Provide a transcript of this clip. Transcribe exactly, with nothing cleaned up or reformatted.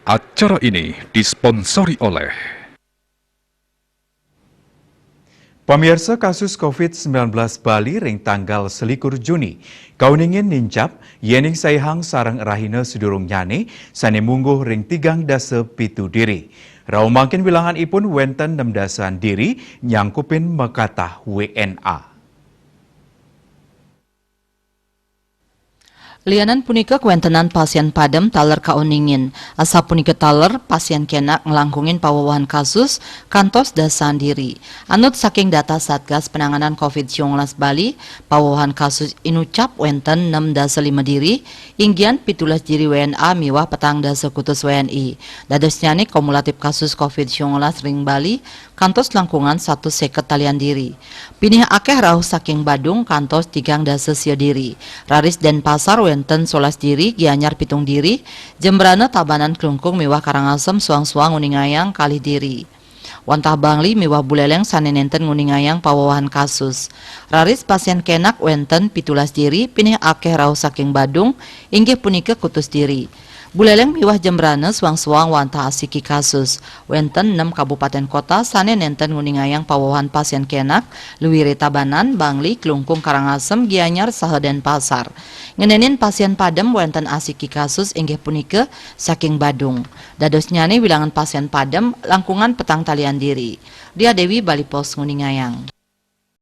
Acara ini disponsori oleh Pamiarsa, kasus covid sembilan belas Bali ring tanggal selikur Juni kauningin nincap, yening saihang sareng rahina sadurungnyane sane mungguh ring tigang dasa pitu diri. Rauh mangkin wilanganipun wenten nem dasan diri nyangkupin makatah W N A. Lianan punika, kawentenan pasien padem taler kauningin. Asapunika taler, pasien kenak nglangkungin pawewehan kasus kantos dasan diri. Anut saking data Satgas Penanganan covid sembilan belas Bali, pawewehan kasus inucap wenten nem dasa lima diri, inggihan pitulas diri W N A miwah petang dasa kutus W N I. Dadosnyane kumulatif kasus covid sembilan belas ring Bali kantos langkungan satus seket talian diri. Pinih akeh rauh saking Badung kantos tigang dasa sia diri. Raris Denpasar wenten solas diri, Gianyar pitung diri, Jembrana, Tabanan, Klungkung miwah Karangasem suang-suang nguningayang kalih diri. Wantah Bangli miwah Buleleng sane nenten nguningayang pawewehan kasus. Raris pasien kenak wenten pitulas diri, pinih akeh rauh saking Badung, inggih punika kutus diri. Buleleng miwah Jembrana suang-suang wantah asiki kasus. Wenten nem kabupaten kota sane nenten nguningayang pawewehan pasien kenak, luire Tabanan, Bangli, Klungkung, Karangasem, Gianyar, saha Denpasar. Ngenenin pasien padem wenten asiki kasus inggih punika saking Badung. Dadosnyane wilangan pasien padem langkungan petang talian diri. Dia Dewi, Bali Post, nguningayang.